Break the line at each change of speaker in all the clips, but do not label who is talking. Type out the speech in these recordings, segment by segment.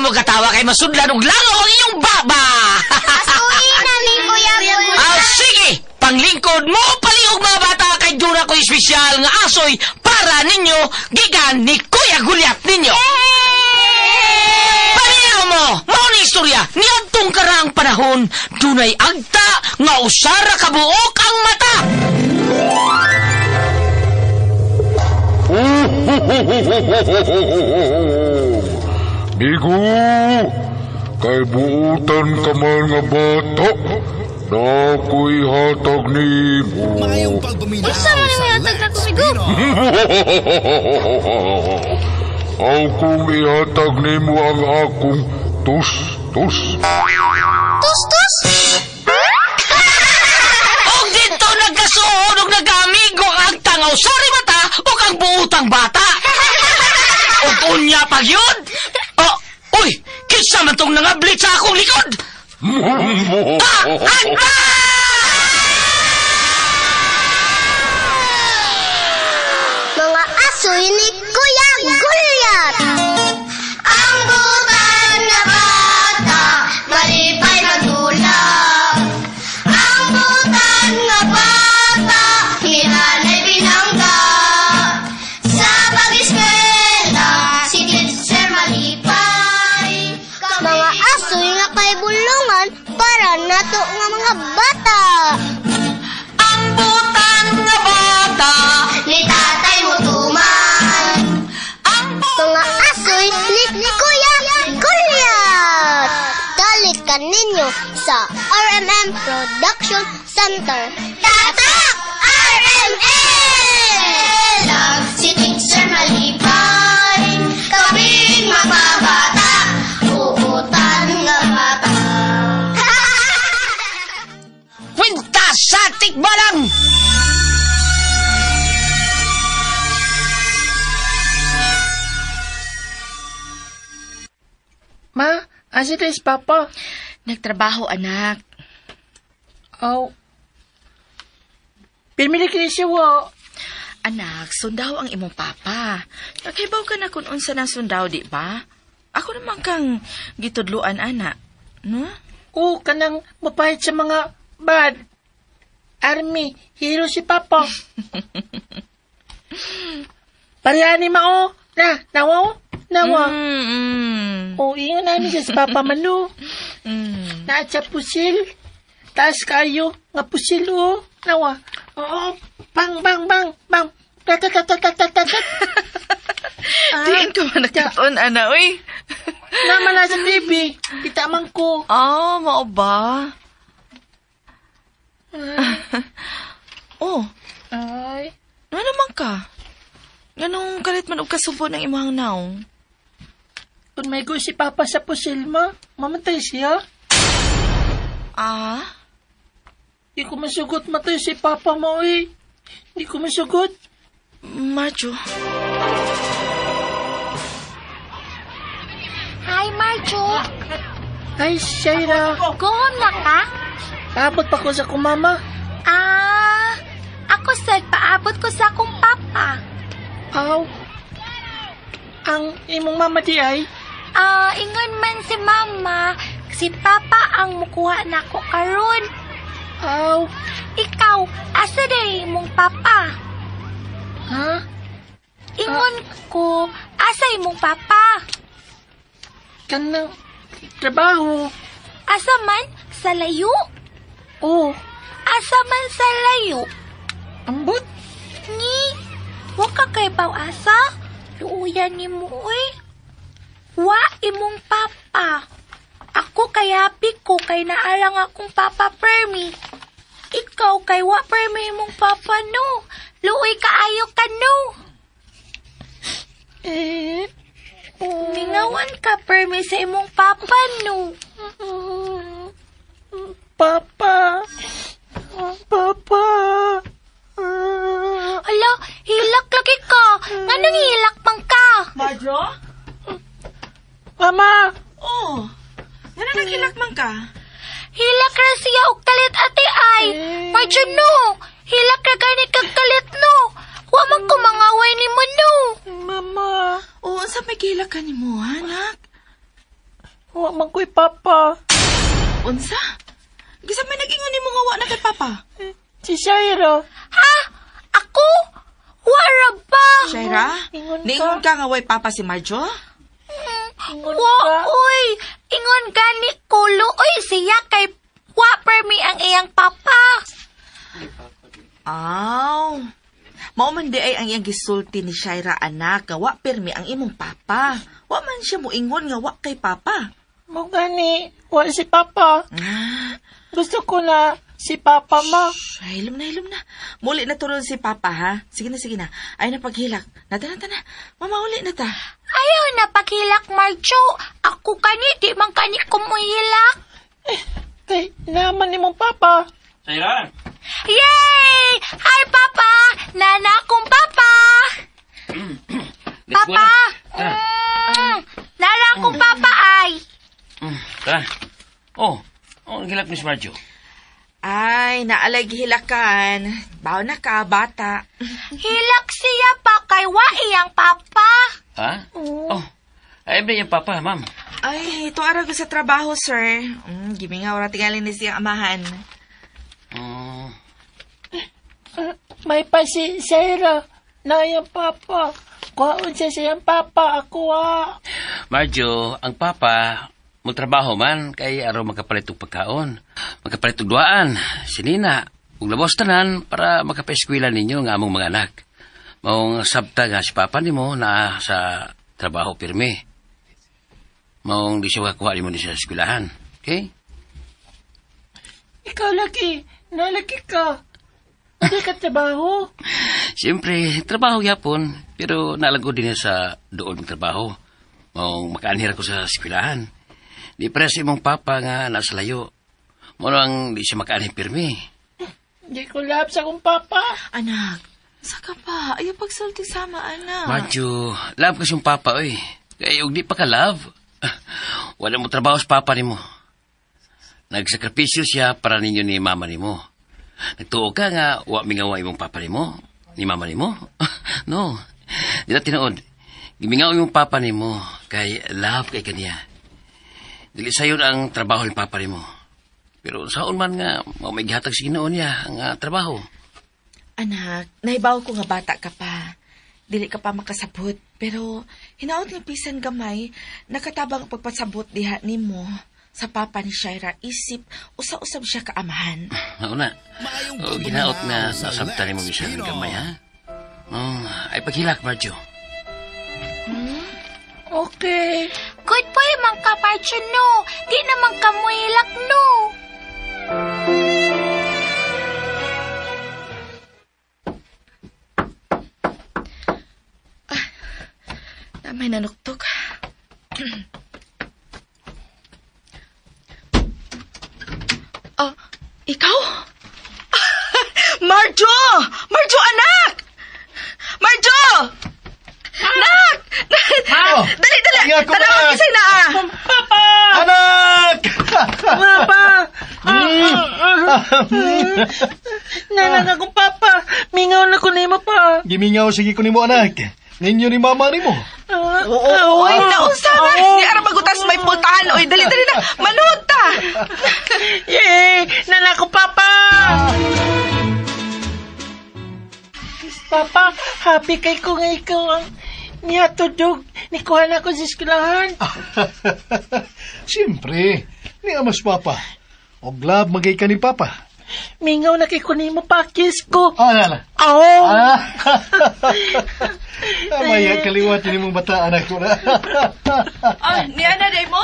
na mo katawa kay masudlan og langaw ang inyong baba.
Asuhin na ni Kuya Gulyat.
Ah, sige, panglingkod mo palihog mga bata kay duna ko espesyal nga asoy para ninyo gikan ni Kuya Gulyat ninyo. Paminaw mo, mao ni istorya niadtong karaang panahon dunay agta nga usara ka buok ang mata.
Migo, kay buutan ka man nga bata, nako'y hatag nimo.
Maayong pagpaminaw
Unsa man
sa
ang hatag
Let's
nako, Migo?
Pinoy.
Aw kung ihatag nimo ang akong tus-tus.
Tus-tus!
Og dito nagkasuod og nagkaamigo ang agta nga usari mata ug ang buutang bata. Og unya pag yun. Oh, uy, kinsa man tong nangablit sa akong likod? Ah, agta!
Mga asoy ni Kuya Gulyat! Ang butan nga bata, malipay magdula. Ang butan nga bata, hinanay binangga. Sa pag-eskwela, si teacher malipay. Mga asoy nga kay bulungan para nato nga mga bata.
Ang butan nga bata,
Ni tatay mo tuman.
ang
Mga asoy ni Kuya Gulyat! Dalit ka ninyo sa RMM Production Center. Tatak! RMM! Si teacher malipay, kaming mga bata, uutan nga bata.
Kwenta sa tikbalang!
Ma, asa is Papa?
Nagtrabaho, anak.
Aw. Pirmili kini siya wa.
Anak, sundaw ang imong papa. Naghibaw ka na kung unsa nang sundaw, di ba? Ako naman kang gitudluan, anak. No?
O, kanang mapahit sa mga bad. Army, hero si Papa. Parehani mao. Na, nawa o. Nawa. O, ingon namin siya sa Papa Manu. Naa siya pusil. Taas kayo. Nga pusil o. Nawa. Oo. Bang, bang, bang, bang. Ta, ta, ta, ta, ta, ta, ta, ta. Ah,
Diin ka man nagkatoon, anak, uy.
Naman na sa TV. Kita man ko.
Ah, mao ba? Oh,
Ay.
ano naman ka? Nganong kalit man og kasubo ng imong naong?
Kung may go si Papa sa pusil mo, mamatay siya.
Ah?
Di ko masugot matay si Papa mo eh. Di ko masugot.
Marjo.
Hi, Marjo.
Ay, Shaira.
Go home na ka?
Paabot pa ko sa kumama.
Ah, ako sad, paabot ko sa akong papa.
Aw. Ang imong mama di ay?
Ah, ingon man si mama, si papa ang mukuha nako karon.
Aw.
Ikaw, asa day imong papa?
Ha?
Ingon ko, asa imong papa?
Kanang trabaho.
Asa man sa layo?
Oh,
Asa man sa layo?
ambot.
Ni, wa ka kay asa? Luuyan ni mo, oy. Wa imong papa. Ako kay happy ko kay naarang akong papa permi. Ikaw kay wa permi imong papa no. Luoy kaayo ka no.
Eh,
Mingawan ka permi sa imong papa no.
Papa. Papa.
Hala, hilak lagi ka. Nganong hilak man ka?
Marjo?
Mama!
Oh, ngano naghilak man ka?
Hilak ra siya og kalit ate ay. Marjo no. Hilak ra gani kag kalit no. Wa man ko mangaway nimo no.
Mama!
Oh, unsa may gihilak ka nimo, anak?
Wa man ko'y papa.
Unsa? Gisa may nag-ingon nimo nga wa na kay papa.
Si Shaira.
Ha? Ako? Wara ba?
Shaira?
Ingon ka.
Niingon ka nga way papa si Marjo?
Ingon
Wa,
ka.
uy! Ingon gani kulo, uy, siya kay wa permi ang iyang papa.
Aw. Mao man di ay ang iyang gisulti ni Shaira anak nga wa pirmi ang imong papa. Wa man siya moingon nga wa kay papa.
Mo gani, wa si papa.
Ah,
Gusto ko na si papa ma.
ay, hilom na, hilom na. Muli na turon si papa ha. Sige na, sige na. Ay na paghilak. Nata, nata na. Mama, uli na ta.
Ayaw na paghilak, Marjo. Ako kani, di man kani kumuhilak.
Kay naman ni mong papa.
Shaira!
Yay! Hi, Papa! Nana akong papa!
Let's go
Papa!
na. Tara.
Nara akong papa ay!
Tara. Oh, oh, ang hilak ni Marjo.
Ay, naalay gihilakan. Baw na ka, bata.
Hilak siya pa kay wa iyang papa.
Ha? Oh, ay, ba yung papa, ma'am?
Ay, ito araw ko sa trabaho, sir. Gimingaw ra tingali ni siyang amahan.
May pa si Shaira na iyang papa. Kuhaon siya siyang papa. Ako ah.
Marjo, ang papa, magtrabaho man, kay araw makapalit og pagkaon. Makapalit og duaan, sinina, ug labos tanan para makapaeskwela ninyo nga among mga anak. Maong sabta nga si papa nimo na sa trabaho pirmi. Maong di siya makakuha nimo ni sa eskwelahan. Okay?
Ikaw lagi. Nalagi ka. Hindi ka trabaho.
Siyempre, trabaho gyapon, pero nalago din sa doon trabaho. Maong makaanhir ako sa eskwelahan. Di para sa imong papa nga nasa layo. Mo ang di siya makaanhir pirmi.
Hindi ko love sa akong papa.
Anak, sa ka pa? Ayaw pagsulti sama, anak.
Marjo, love ka siyang papa, oy. Kaya og di pa ka love. Wala mo trabaho sa papa nimo. Nagsakripisyo siya para ninyo ni mama nimo. Nagtuo ka nga, wa mingawa imong papa nimo, ni mama nimo. No. Di na tinuod. Gimingaw imong papa nimo kay love kay kaniya. Dili sayon ang trabaho ni papa nimo. Pero saon man nga mao may gihatag sa Ginoo niya ang trabaho.
Anak, nahibaw ko nga bata ka pa. Dili ka pa makasabot. Pero hinaot nga bisan gamay, nakatabang ang pagpasabot diha nimo sa papa ni Shaira isip usa-usab siya kaamahan.
Mao na. O, ginaot na nasabtan nimo bisan gamay ha. Oh, ay paghilak Marjo.
Okay.
Good boy man ka, Marjo, no. Di naman ka muhilak, no.
Damay nanuktok. Oh, ikaw? Marjo! Marjo, anak! Marjo! Nak!
Oh,
Dali, dali!
Ingat ko,
Tanawa
anak!
kisay na ah!
Papa!
Anak!
Papa! Nanang akong papa. Mingaw na ko nimo pa.
Gimingaw sige ko nimo anak. Ninyo ni mama nimo.
Oo.
Uy, naunsa man! Di ara magutas may pultahan. Uy, dali, dali na! Manood ta!
Yay! Nana ko papa! Papa, happy kay ko nga ikaw ang nihatudog. Nikuha na ko sa eskwelahan.
Siyempre, ni amas papa. Og love magay ka ni papa.
Mingaw na kay ko nimo pa, kiss ko.
Ah, nana.
Oo.
Ah. Maya kaliwat ni mong bata anak ko na.
Ah, ni ana day mo?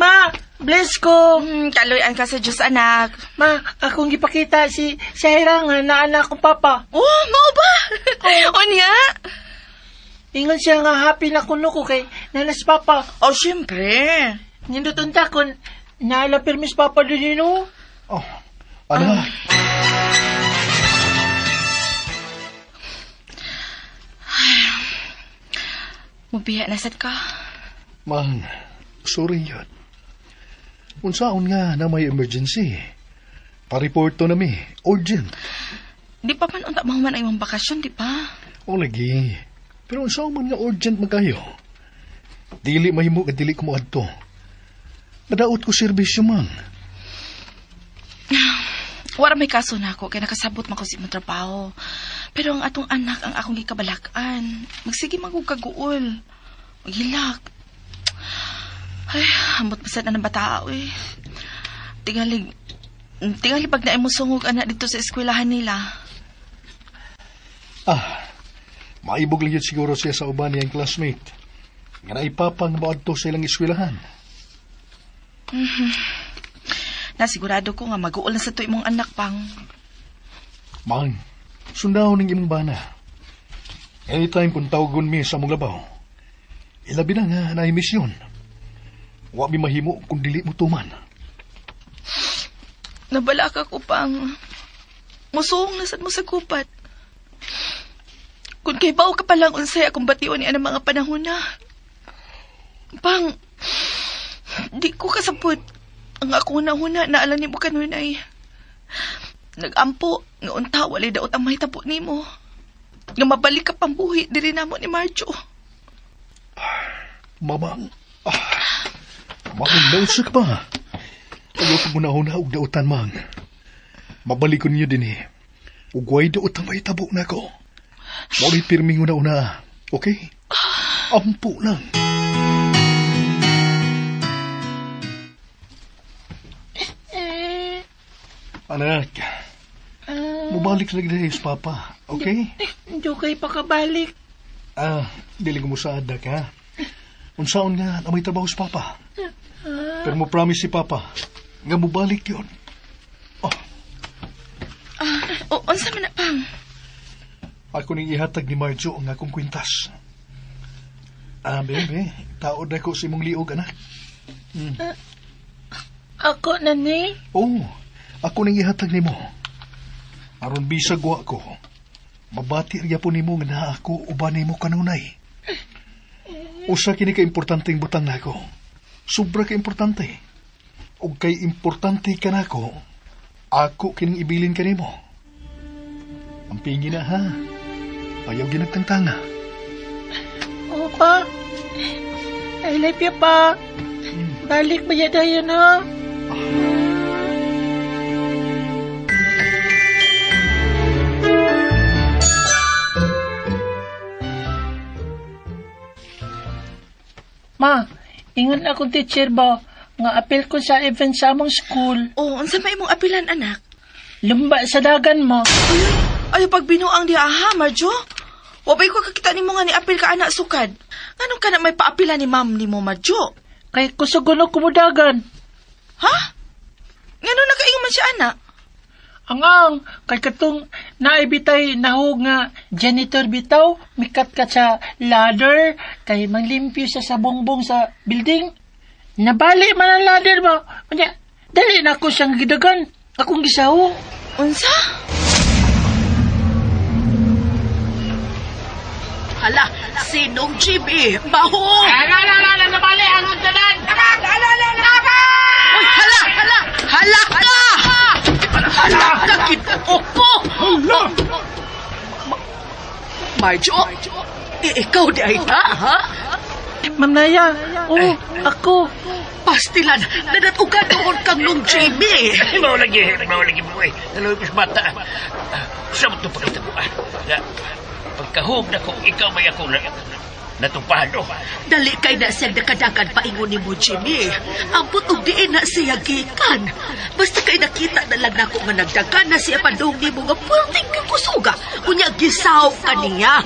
Ma, bless ko.
Kaloy-an ka sa Diyos, anak.
Ma, akong gipakita si Shaira nga na anak kong papa.
Oh, mao ba? Unya?
Ingon siya nga happy na kuno ko kay nanas papa.
Oh, syempre.
Nindot unta kon naala permis papa din no.
Oh, anak.
Mubiya na sad ka.
Man, sorry yun. Unsaon nga na may emergency. Pa-report to nami, urgent.
Di pa man unta mahuman ang imong bakasyon, di ba?
O lagi. Pero unsaon man nga urgent magkayo. Dili mahimo nga dili ko moadto. Madaot ko serbisyo, Mang.
Wala may kaso na ako kay nakasabot man ko sa imong trabaho. Pero ang atong anak ang akong gikabalak-an. Magsige man kog kaguol. Maghilak. Ay, ambot pasad na ng bata, uy. Tingali pag naay mo sungog anak dito sa eskwelahan nila.
Ah, maibog lang yun siguro siya sa uban niyang classmate. Nga naipapang maadto sa ilang eskwelahan.
Mm-hmm. Nasigurado ko nga mag-uol na sa to imong anak, Pang.
Mang, sundahon ng imong bana. Anytime kung tawagon mi sa among labaw, ilabi na nga na misyon. Wa mi mahimo kung dili mo tuman.
Nabalaka ko, Pang. Musuong na sad mo sa gubat. Kung kay bao ka palang unsay akong bation ni anang mga panahon na. Pang, di ko kasabot. Ang akong nahuna na alam ni mo kanunay. Nag-ampo, nga unta, walay daot ang mahitabo nimo. Nga mabalik ka pang buhi, diri namo ni Marjo.
Mamang, mamang, nausa ka ba? Ayaw pag unahuna og daotan, Mang. Mabalik ko ninyo din eh. Ugway daot ang mahitabo na ko. Mauli pirming una-una, okay? Ampo lang. Anak, mubalik lagi dahil sa papa, okay?
Hindi kayo pakabalik.
Ah, dili ko mo sa adak, ha? Unsaon nga na may trabaho sa papa. Pero mo promise si papa, nga mubalik yun. Oh.
Unsa man na, Pang?
Ako ning ihatag ni Marjo ang akong kwintas. Ah, bebe, taod na ko sa imong liog, anak.
Ako na ni?
Oo, ako ning ihatag nimo. Aron bisag wa ko, mabati riya po nimo nga naa ako uban nimo kanunay. Usa kini ka importanteng butang nako. Sobra ka importante. Ug kay importante ka nako, ako kining ibilin kanimo. Ang pingi na ha. Ayaw ginagtangtanga.
Opa, I love you pa. Balik ba yadayon ha? Ma, ingon akong teacher ba nga apel ko sa event sa among school.
Oh, unsa may imong apilan, anak?
Lumba sa dagan mo.
Ay, pagbinuang diha, ha, Marjo? Wabay ko kakita nimo nga ni apel ka anak sukad. Nganong ka na may paapila ni ma'am nimo, Marjo?
Kay kusuguno kumudagan.
Ha? Nganong nakaingon man siya, anak?
Angang, kay katong naibitay nahog nga janitor bitaw, mikat ka sa ladder, kay manglimpyo sa bongbong sa building. Nabali man ang ladder ba? Unya, dali na ako siyang gidagan. Akong gisaho.
Unsa?
Hala, sinong GB? Baho!
Ala, ala, ala, nabali ang tanan! Ala, ala, ala,
Uy, hala, hala, hala ka! Hala ka, kinuo ko!
Hala!
Marjo, ikaw di ay na, ha?
Ma'am Naya, oh, ako.
Pastilan, nadatugan doon kang nung Jimmy.
Mau lagi, boy. Nalupis mata. Sa ito pakita ko, pagkahug na ko, ikaw may ako na natupado.
Dali kay na siyang nakadagan paingon ni mo, Jimmy. Ang putog diin na siya gikan. Basta kay nakita na lang nako nga nagdagan na siya padung ni mo nga purting kakusuga. Unya gisaw ka niya.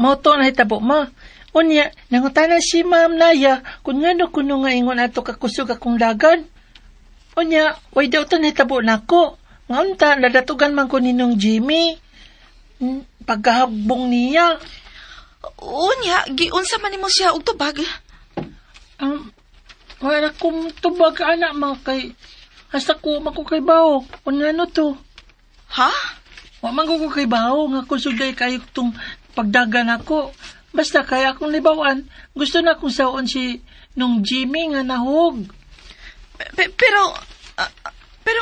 Moto na hitabo, ma. Unya, nangutana si Ma'am Naya kung ngano kuno nga ingon ato kakusog akong dagan. Unya, way daw to nahitabo nako. Nga unta, nadatugan man ko ninong Jimmy. Pagkahagbong niya.
Unya, giunsa man nimo siya og tubag?
Wala kong tubag, anak, ma, kay hasta ko man ko kay bao. Unya ano to?
Ha?
Wa man ko kay bao, nga kusog day kayo tong pagdagan ako. Basta kaya akong libawan, gusto na akong saon si nung Jimmy nga nahog.
Pero, pero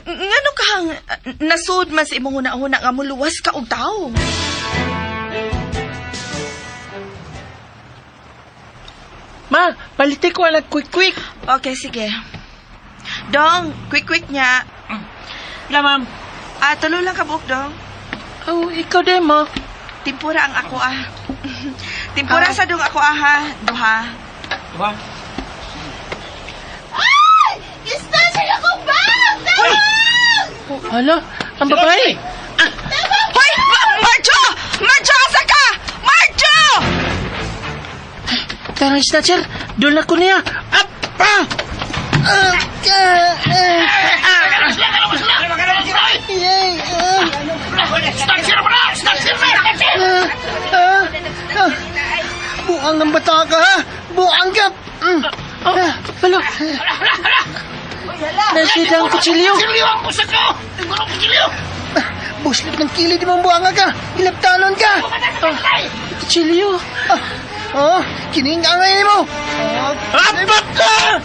Ngano kahang nasud man sa imong huna-huna nga muluwas ka og tawo?
Ma, paliti ko alang quick-quick.
Okay, sige. Dong, quick-quick niya.
La, ma'am.
Ah, tulo lang ka buok, Dong.
Oh, ikaw din, ma.
Timpura ang ako, ah. Timpura sa dong ako, ah, ha. Duha.
Duha?
Ay! Isnatcher akong bag!
Oh, hala, ang babae.
Hoy! Marjo! Marjo, asa ka? Marjo!
Tara, snatcher. Doon na ko niya. Up! Ah!
Snatcher mo na! Snatcher na!
Buang ng bata ka, ha? Buang ka!
Oh, hala. Nasida ang kutsilyo.
Kutsilyo ang pusa ko! Tingnan ang kutsilyo!
Buslip ng kilid mong buanga ka! Ilaptanon ka!
Kutsilyo.
Oh, kining angay mo!
Apat na!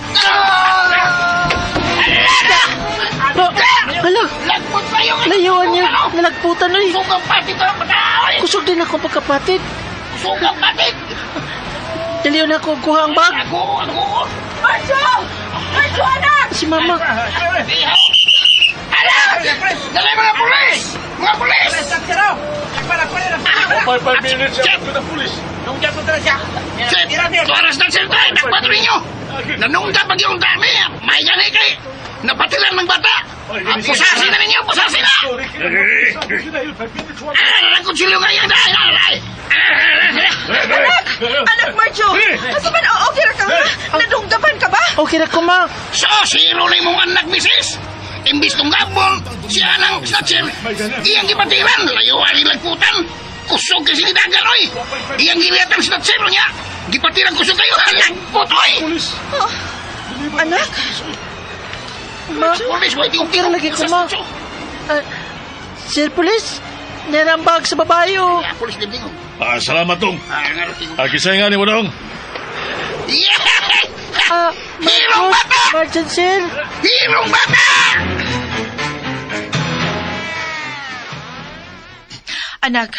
Hala!
Lagpot pa yung...
Layuan niya. Nalagputan na eh.
Kusog ang patid ang patay!
Kusog din ako pagkapatid.
Kusog ang patid!
Daliw na ako kuha ang bag.
Ako! Ako!
Marjo! Marjo, anak!
Si Mama.
Ala! Dali mga pulis! Mga pulis!
5 minutes, siya to the police.
Chef! Tuwaras ng sir tayo! Nakpatro ninyo! Nanungda pag yung dami! May gani kay! Napatilan ng bata! Pusasi na ninyo! Pusasi na! Ala! Ang kutsilyo ngayon! Ay!
Anak! Anak, Marjo! Asa man? Okay ra ka, ha? Nadunggaban ka ba?
Okay na ko, ma.
So, sino na imong anak, misis? Imbis kong gabol, siya nang snatcher. Iyang gipatiran, layuan ilagputan. Kusog kay sinidagan, oy. Iyang giliyatan snatcher niya. Gipatiran kusog kayo, lagpot, oy.
Oh, anak?
Ma,
Pulis, wait, yung
okay ra lagi ko, ma. Sir Police, nera ang bag sa babae, oh.
Pulis, dibding.
Ah, salamat, dong.
Ah, nga, tingog.
Ah, kisay nga ni mo, dong.
Yeah!
Ah,
Hirong bata!
Marjan, sir.
Hirong bata!
Anak,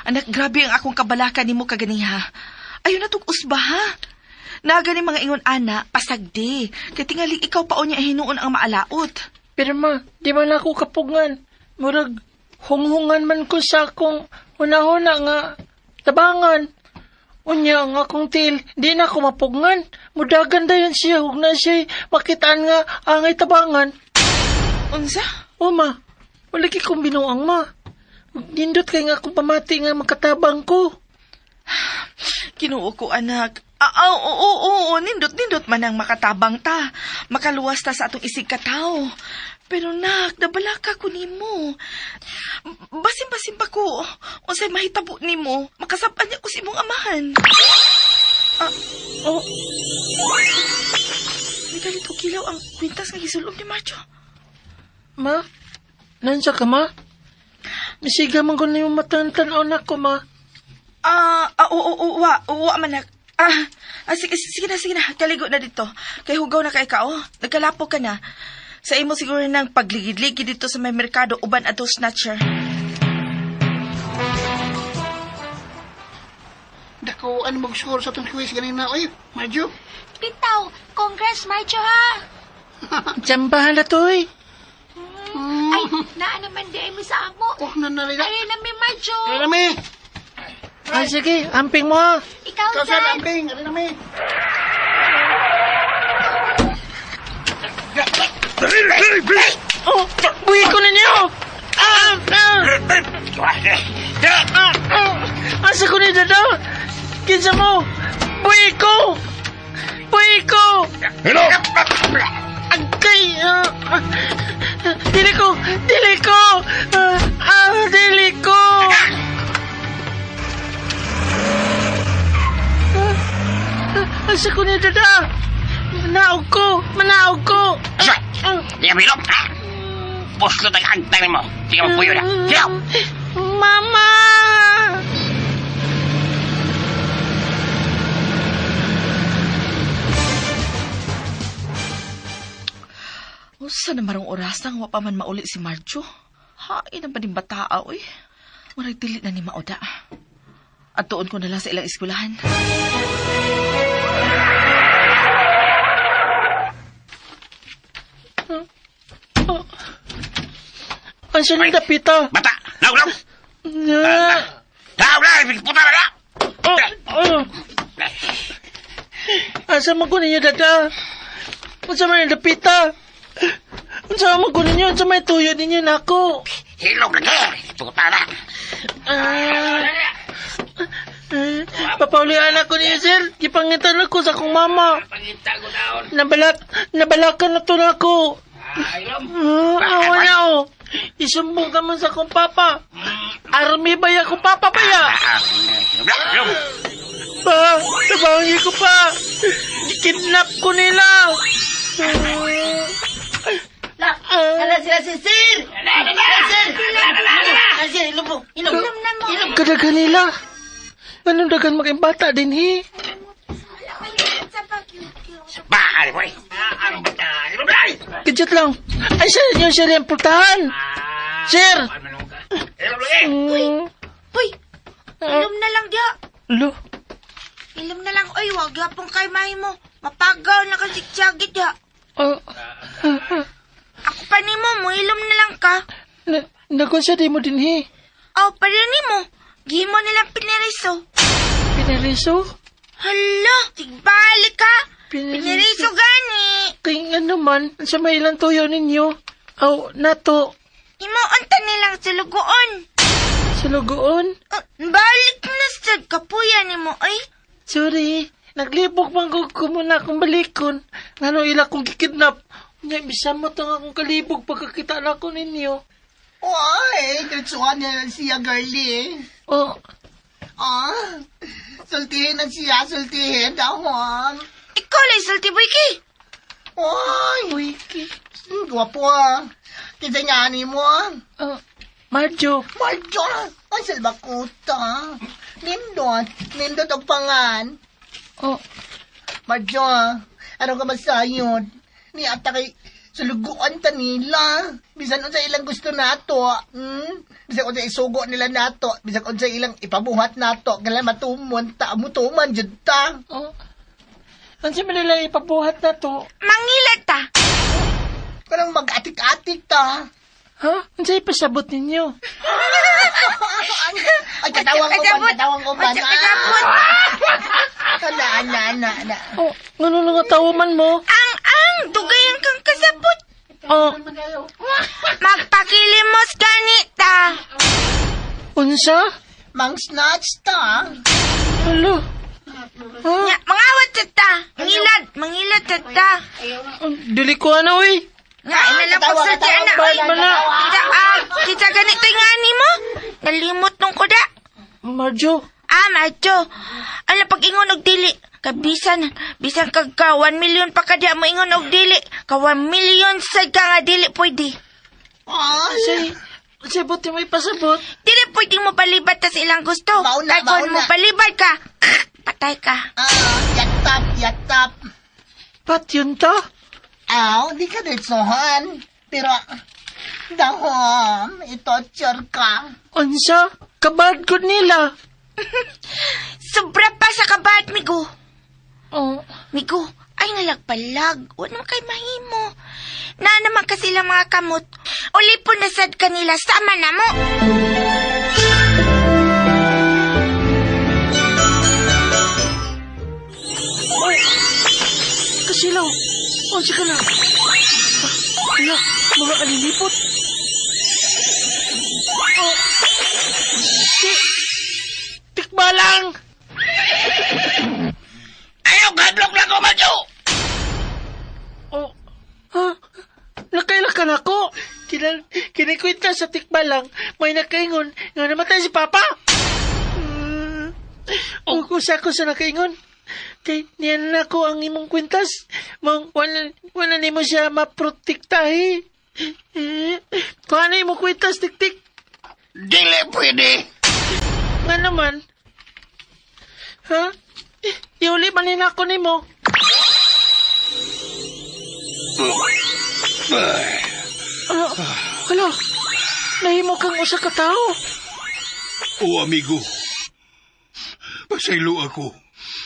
anak, grabe ang akong kabalaka nimo kaganiha. Ayaw na tong usba, ha? Nagani mga ingon ana, pasagdi. Kay tingali ikaw pa niya hinuon ang maalaot.
Pero ma, di man ako kapugngan. Murag, hunghungan man ko sa akong hunahuna nga tabangan. Unya ang akong til, di na ako mapugngan. Mudagan dayon siya, hug na siya makitaan nga angay tabangan.
Unsa?
O ma, wala kay kong binuang ma. Nindot kay nga akong pamati nga makatabang ko.
Kinuo ko, anak. Ah, oo, oo, oo, nindot, nindot man ang makatabang ta. Makaluwas ta sa atong isig kataw. Pero nak, nabalaka ko nimo. Basim-basim pa ko. Unsay mahitabo nimo, makasapan niya ko sa imong amahan. Ah, oh. May galit og kilaw ang kwintas nga gisulob ni Marjo.
Ma, nansa ka ma? Misiga man ko na yung matang-tanaw na ko, ma.
Ah, oo, oo, wa, wa man nak. Ah, sige, sige na, sige na. Kaligo na dito. Kay hugaw na kay ka, oh. Nagkalapo ka na. Sa imo siguro nang pagligid-ligid dito sa may merkado uban ato snatcher.
Dako, ano mag-score sa itong quiz ganina, oy? Marjo?
Bitaw, congrats, Marjo, ha?
Tsambahan na to, eh.
Ay, naa naman di ay mi sa amo.
Oh, nanalila.
Ay, nami, Marjo.
Ay, nami.
Ay, sige, amping mo, ha.
Ikaw,
Ikaw, sir,
Dad.
amping. Ay, nami.
Oh, buhi ko ninyo! Ah, ah, ah, ah. Asa ko ni Dada? Kinsa mo? Buhi ko! Buhi ko!
Hello!
Agkay! Dili ko! Dili ko! Dili ko! Asa ko ni Dada? Manaog ko! Manaog ko!
Asa? Di ka bilog, ha? Puslot ang agtang mo. Sige, magpuyo na. Sige!
Mama!
Usa na marong oras nang wa pa man mauli si Marjo. Hain ang paning bataa, oy. Murag dili na ni maoda. At tuon ko na lang sa ilang eskwelahan.
Ang siya nang dapita?
Bata! Naulaw! Naulaw! Puta na ka!
Asa man ko ninyo, dada? Unsa man ang dapita? Unsa man ko ninyo? Unsa may tuyo ninyo nako?
Hilog lagi! Puta na!
Papaulian ako niyo, sir. Gipangitan ako sa akong mama. Nabalakan na to na ako. Awa na oh. Isumbong ka man sa akong papa. Army ba ya akong papa ba ya? Pa, tabangi ko pa. Kidnap ko nila.
Ala sila si sir! Sir! Sir, ilom mo! Ilom! Ilom!
Kadagan nila. Anong dagan maging bata din, he? Kajit lang. Ay, sir, yun, sir, yung pultahan. Sir!
Uy! Ilom na lang, diya.
Lo?
Ilom na lang, oy, wag yapong kay mahi mo. Mapagaw na kasiksagit, diya. Ako pa ni mo, muilom na lang ka.
Nakunsa di mo din, he?
Oh, pa rin ni mo. Gimo nilang pineriso.
Pineriso?
Hala, tigbalik ka. Pineriso gani.
Kay ano man, sa may ilang tuyo ninyo. Aw, nato.
Imo unta nilang sulugoon.
Sulugoon?
Balik na sa kapuya ni mo, ay.
Sorry, naglibok man ko muna akong balikon. Ngano ila kong kikidnap. Nya, bisan mo tong akong kalibog pagkakita na ako ninyo.
Oy, diretsuhan niya lang siya, girlie.
Oh.
Ah, sultihin na siya, sultihin, dahon.
Ikaw lang sulti, Wiki.
Oy.
Wiki.
Gwapo ah. Kinsa nga ni mo ah.
Marjo.
Marjo! Ay, salbakuta. Nindot. Nindot og pangan.
Oh.
Marjo, ano ka masayod? Ni ata kay suluguan ta nila. Bisan unsa ilang gusto nato. Bisan unsa isugo nila nato. Bisan unsa ilang ipabuhat nato. Kailan matumon ta. Mutuman jud ta.
Oh. Unsa man nila ipabuhat nato?
Mangilat ta.
Kanang mag-atik-atik ta.
Ha? Unsa ipasabot ninyo?
Ay, katawang ko man, katawang ko man. Ana, ana, ana, ana.
Oh, ngano nga tawa man mo?
Ang, dugayan kang kasabot.
Oh.
Magpakilimos gani ta.
Unsa?
Mang snatch ta.
Alo. Ha?
Nya, mangawat sa ta. Mangilad, mangilad sa ta.
Dili ko ana, oy.
Nga, ina lang pagsulti, ana, oy. Kita, kita ganito yung ani mo. Nalimot nung kuda.
Marjo.
Ah, Marjo. Ala, pag-ingon og dili. Kabisan, bisan kag ka 1 million pa kadya mo ingon og dili. Ka 1 million sad ka nga dili pwede.
Ay, say, buti mo ipasabot.
Dili pwede mo palibat ta sa ilang gusto.
Mauna,
Kay kung mo
mauna.
palibat ka, patay ka.
Ah, yatap, yatap.
Pat yun ta?
Aw, di ka ditsohan. Pero, dahom, ito-torture ka.
Unsa? Kabad ko nila.
Sobra pa sa kabad, migo.
Oh.
Migo, ay nalagpalag. Huwag naman kay mahimo. Na naman kasi lang mga kamot. Ulipon na sad kanila, sama na mo.
Oy! Kasilaw! Unsa ka na? Ala, mga alilipot. Oh. Tikbalang!
Ayaw, gadlok na ko, Marjo!
Oh. Ha? Nakaila ka na ko. Kinikwenta sa tikbalang, may nakaingon nga namatay si Papa. Ukusa ko sa nakaingon. Kay niyan na ko ang imong kwintas. Mong wala nimo siya maprotektahi. Kuha na imong kwintas, tik-tik.
Dili pwede.
Nga naman. Ha? Iuli man nina ako nimo. Hala, nahimo kang usa ka tawo.
O amigo, pasaylo ako.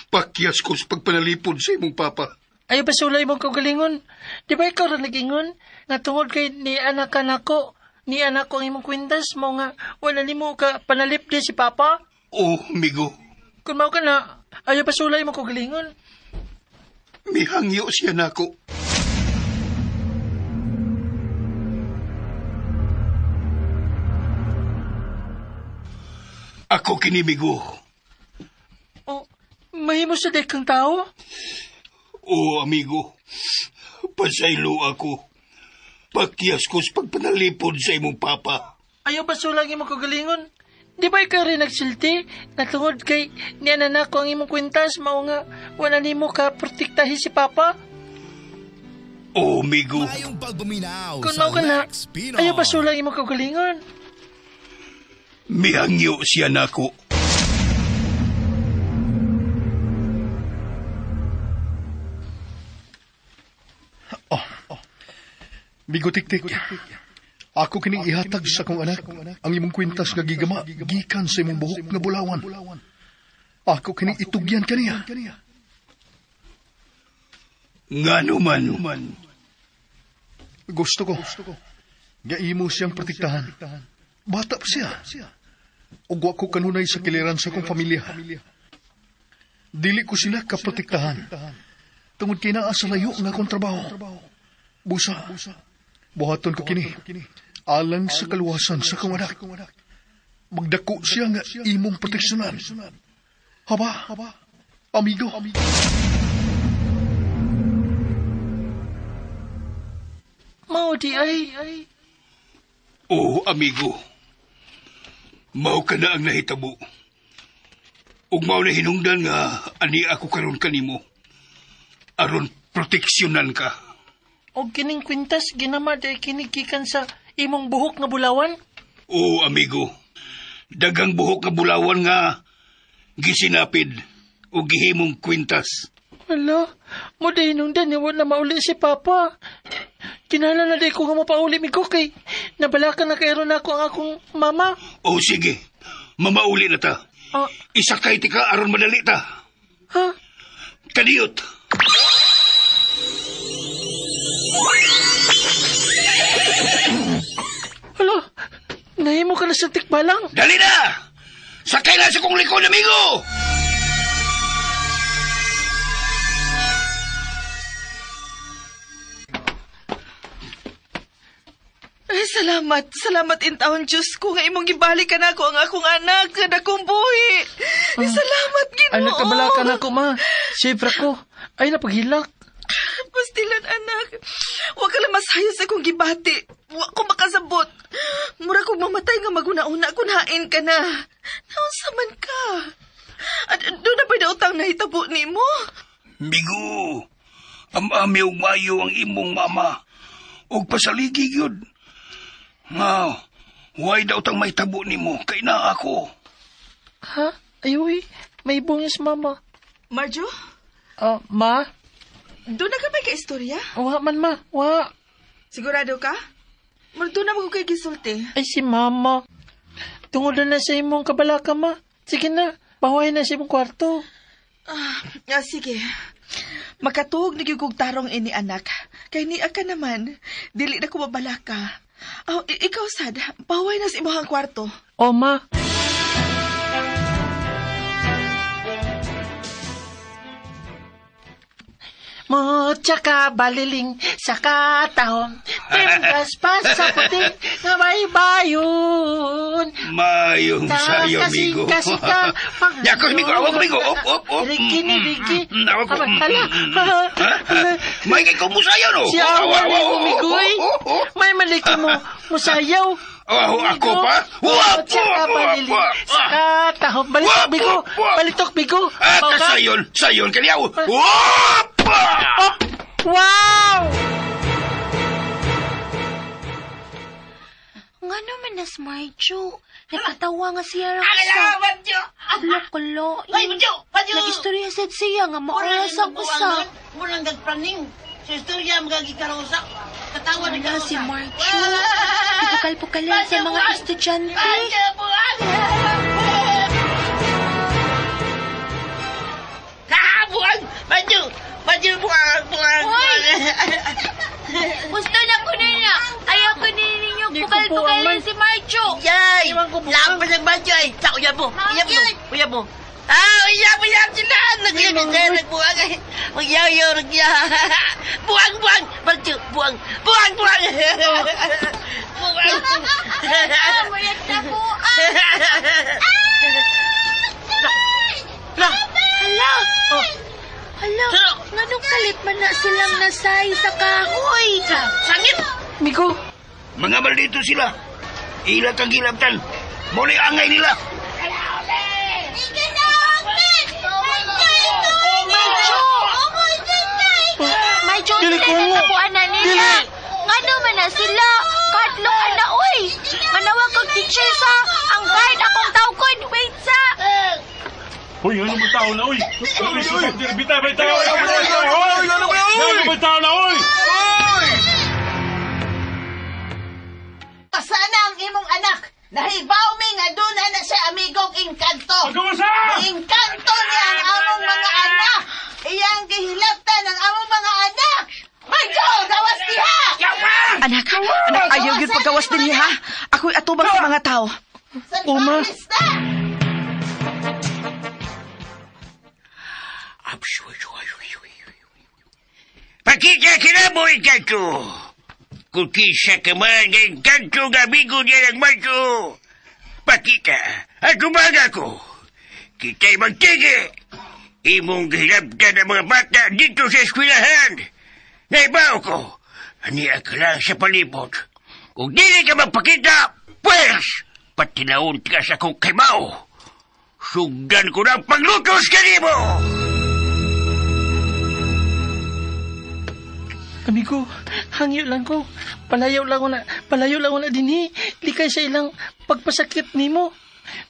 Pakyas ko sa pagpanalipod sa imong papa.
Ayaw pasulay mong kaugalingon. Di ba ikaw rin nag-ingon? Nga tungod kay ni anak ka nako, ni anak ko ang imong kwintas mo nga wala nimo ka panalip di si papa.
O amigo.
Kung mao ka na, ayaw pasulay mong kaugalingon.
Mihangyo siya nako. Ako kinimigo.
Oh, mahimo sa dek kang tao?
Oh, amigo. Pasaylo ako. Pakyas ko sa pagpanalipod sa imong papa.
Ayaw ba sulang imong kagalingon? Di ba ikaw rin nagsilti? Natungod kay niya ko ang imong kwintas, mao nga wala nimo ka protektahin si papa?
Oh, amigo.
Kung mao ka na, ayaw ba sulang imong kagalingon?
Mihangyo siya nako.
Oh. Migo Tiktik, ako kining ihatag sa akong anak ang imong kwintas nga gigama gikan sa imong buhok nga bulawan. Ako kining itugyan kaniya.
Ngano man.
Gusto ko nga imo siyang protektahan. Bata pa siya. Ug wa ko kanunay sa kiliran sa akong pamilya. Dili ko sila kaprotektahan. Tungod kay naa sa layo nga akong trabaho. Busa, buhaton ko kini, alang sa kaluwasan sa akong anak. Magdako siya nga imong proteksyonan. Haba, amigo.
Mao di ay.
Oh, amigo. Mao ka na ang nahitabo. Ug mao na hinungdan nga ani ako karon kanimo. Aron proteksyonan ka.
Og kining kwintas ginama di kini gikan sa imong buhok nga bulawan?
Oo, amigo. Dagang buhok nga bulawan nga gisinapid o gihimong kwintas.
Hala, mo di hinungdan ni wala mauli si papa. Kinahanglan na di ko nga mapauli migo kay nabalakan na kayro na ako ang akong mama.
O sige, mamauli na ta. Isakay ti ka aron madali ta.
Ha?
Kadiyot.
Hala, nahimo ka na sa tikbalang.
Dali na! Sakay na sa kong likod, amigo!
Ay, salamat. Salamat in taon, Diyos ko, nga imong gibalik ka na ako ang akong anak, nga dakong buhi. Salamat, Ginoo.
Ay, nagkabalakan ako, ma. Siyempre ko. Ay, napaghilak.
Pastilan, anak. Wa ka lang masayo sa akong gibati. Wa ko makasabot. Mura kong mamatay nga maguna-una kung hain ka na. Naunsa man ka. At doon na pa'y utang nahitabo ni mo?
Migo, amami og mayo ang imong mama. Og pasaligi yun. Nga, why daw tang may tabo ni mo? Kay na ako.
Ha? Ay, uy. May bungis, mama.
Marjo?
Ma?
Doon na ka may kaistorya?
Wa man, ma. Wa.
Sigurado ka? Doon na mo kay gisulti.
Ay, si mama. Tungod na sa imong kabalaka, ma. Sige na. Bawain na sa imong kwarto.
Sige. Makatuog na gyud tarong ini, anak. Kay niya ka naman. Dili na ko mabalaka. Oh, ikaw, sad. Baway na sa imong kwarto.
O, ma. Mucha ka baliling sa katahom, timbas pa sa puti nga may bayon.
Mayong sayo, amigo.
Kasi ka.
Yako, amigo, awag, amigo. Op, op, op.
Riki ni Riki.
Awag ko.
Hala.
May kay kumusayaw, no?
Si awa ni amigo, eh. May mali ka mo. Musayaw.
Oh, ako pa?
Wapo, wapo, sa katahom. Balitok, bigo. Balitok, bigo.
Ah, kasayon. Sayon, kaniyaw. Wapa!
Wow!
Nga naman na, Marjo. Nagkatawa nga siya ra sa... Loko-lo. Nag-istorya sad siya nga maoras ang usa.
Murang gagpraning. Sa istorya magagikarang usa.
Wala si Marcho. Ipukal-pukalan sa mga estudyante.
Kahabuan! Marcho! Marcho, buang! Buang!
Uy! Gusto na ko nila. Ayaw ko ninyo pukal-pukalin si Marcho.
Yay! Laban ng Marcho ay! Sa uyab mo! Uyab mo! Uyab mo! Ah! Uyab! Uyab sila! Nagyab! Nagbuang! Magyaw-yaw! Nagyaw! Buang! Buang! Marcho! Buang! Buang! Buang! Buang!
Murag na buang! Hala! Hala! Nganong kalit man na silang nasay sa kahoy?
Sangit!
Miko!
Mga maldito sila. Ila kang gilabtan. Muli angay nila.
Marcho! Marcho, sila natabuan na nila. Ngano man na sila? Kadlok ka na, uy! Manawag kong teacher sa ang guard akong tawgon. Wait sa!
Uy, ano ba tao na, uy? Uy, bitay, bitay, uy! Uy, ano ba tao na, uy?
Pasana ang imong anak! Nahibaw mi nga doon na siya amigong engkanto!
Pagkawasa!
Engkanto niya ang among mga anak! Iyang gihilabtan ang among mga anak! Marjo, gawas diha!
Anak, anak, ayaw yun paggawas din ha. Ako'y atubang sa mga tao.
Uma!
Pakita kina mo, engkanto! Kung kisa ka man ng engkanto ng amigo niya ng Marcho, pakita at umaga ko. Kita'y magtigi. Imong gihilabtan ang mga bata dito sa eskwelahan. Naibaw ko, aniya ka lang sa palibot. Kung dili ka magpakita, pwes, patilaon ka sa kong kaibaw. Sugdan ko ng paglutos kanimo!
Amigo, hangyo lang ko. Palayo lang ko na dinhi. Likay sa ilang pagpasakit nimo.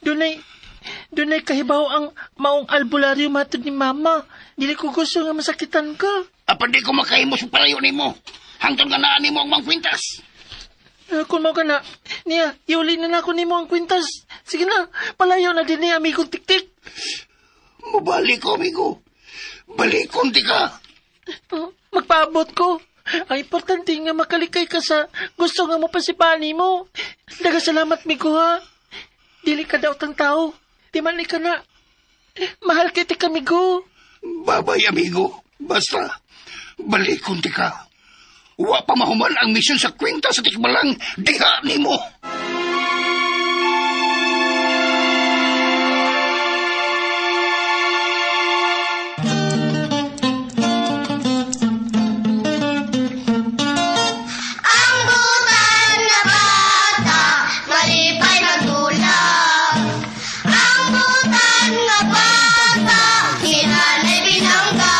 Dunay kahibaw ang maong albularyo matod ni mama. Dili ko gusto nga masakitan ka.
Apan di ko makahimo sa palayo nimo. Hangtod nga naa nimo ang mga kwintas.
Kung mo ka na, niya, iuli na nako nimo ang kwintas. Sige na, palayo na dinhi, amigong tiktik.
Mabalik ko, amigo. Balik kunti ka.
Magpaabot ko. Ang importante nga makalikay ka sa gusto nga mapasipani mo. Dagasalamat, migo, ha. Dili ka daw tang tao. Di man ka na. Mahal kiti kamigo.
Babay, amigo. Basta, balik kunti ka. Wa pa mahuman ang misyon sa kwinta sa tikbalang diha nimo.
Ang butan na bata, malipay magdula. Ang butan na bata, hinanay binangga.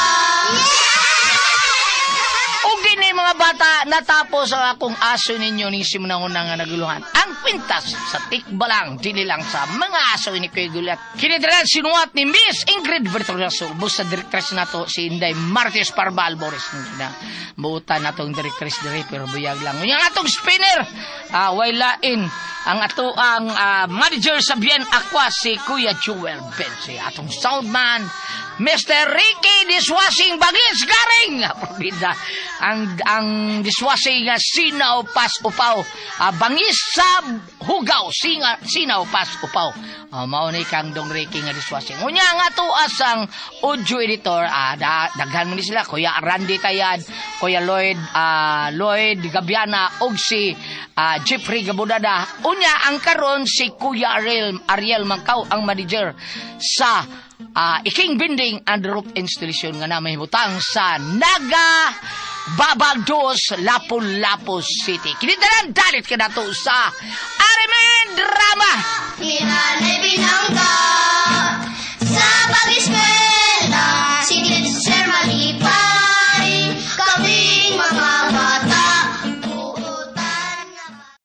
Og gini mga bata, natapos ang akong aso ninyo ning simunang-unang nga naguluhan. Ang kwintas sa tikbalang, dili lang sa mga aso ni Kuya Gulat. Kinitiran sinuwat ni Miss Ingrid Bertolaso, ubos sa direktres nato si Inday Martins Parval Boris. Na buutan natong direktres dire pero buyag lang. Unya ang atong spinner, way lain ang ato ang manager sa Bien Aqua si Kuya Jewel Bensi. Atong soundman Mr. Ricky Dishwashing Bagis Garing. Probida ang dishwashing sinaw pas upaw, bangis sa hugaw sinaw pas upaw. Mao ni kang Dong Ricky nga dishwashing. Unya nga tuas ang audio editor, daghan mo ni sila Kuya Randy Tayad, Kuya Lloyd, Lloyd Gabiana ug si Jeffrey Gabudada. Unya ang karon si Kuya Ariel Mangkaw ang manager sa Iking Binding and Roof Installation nga namahimutang sa Naga Babagdos, Lapu-Lapu City. Kinitalan dalit ka nato sa Arimen Drama.
Hinanay.